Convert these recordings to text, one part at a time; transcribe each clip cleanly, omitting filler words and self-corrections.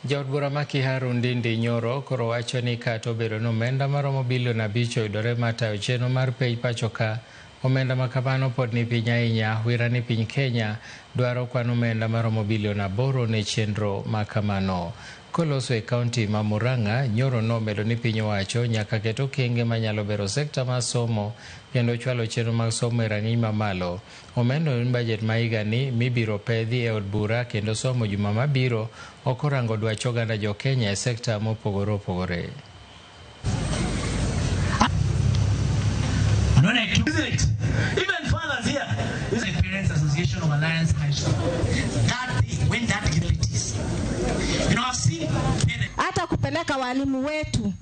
Jaod bura ma Kiharu Ndindi Nyoro koro wacho ni kata obedo ni omenda maromo bilion 5 oyudore mar tayo chenro mar pej pacho ka, omenda ma kamano pod ni piny ahinya. Wira ni piny Kenya dwaro kwan omenda maromo bilion 8 ne chenro ma kamano. Koloso e kaunti ma Murang'a, Nyoro nomedo ni piny owacho nyaka ket okenge manyalo bero sekta mar somo kendo chwalo chenro mag somo e rang'iny mamalo. Omedo ni bajet ma higani mibiro pedhi e od bura kendo somo juma mabiro ok orango dwach oganda jo Kenya e sekta mopogore opogore. And when I took it, even fathers here, this is the Parents Association of Alliance High School. That day, when that is, you know, I've seen hata kupeleka walimu wetu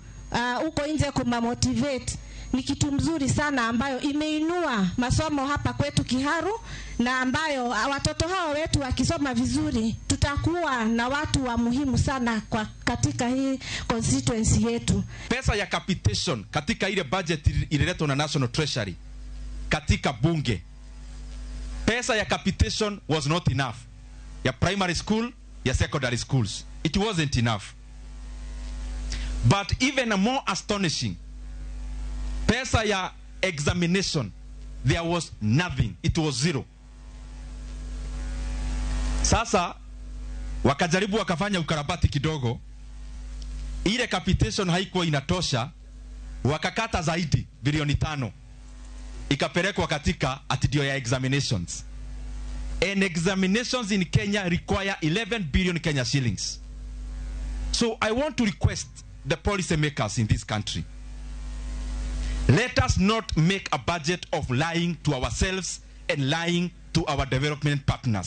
huko nje kumamotivate ni kitu mzuri sana ambayo imeinua masomo hapa kwetu Kiharu, na ambayo watoto hao wetu wakisoma vizuri tutakuwa na watu wa muhimu sana kwa katika hii constituency yetu. Pesa ya capitation katika ile budget ililetwa na National Treasury katika bunge, pesa ya capitation was not enough ya primary school, ya secondary schools, it wasn't enough. But even more astonishing, pesa ya examination, there was nothing, it was zero. Sasa wakajaribu wakafanya ukarabati kidogo, ile capitation haikuwa inatosha, wakakata zaidi bilioni 5 ikapelekwa katika ati ya examinations. And examinations in Kenya require 11 billion Kenya shillings. So I want to request the policy makers in this country, let us not make a budget of lying to ourselves and lying to our development partners.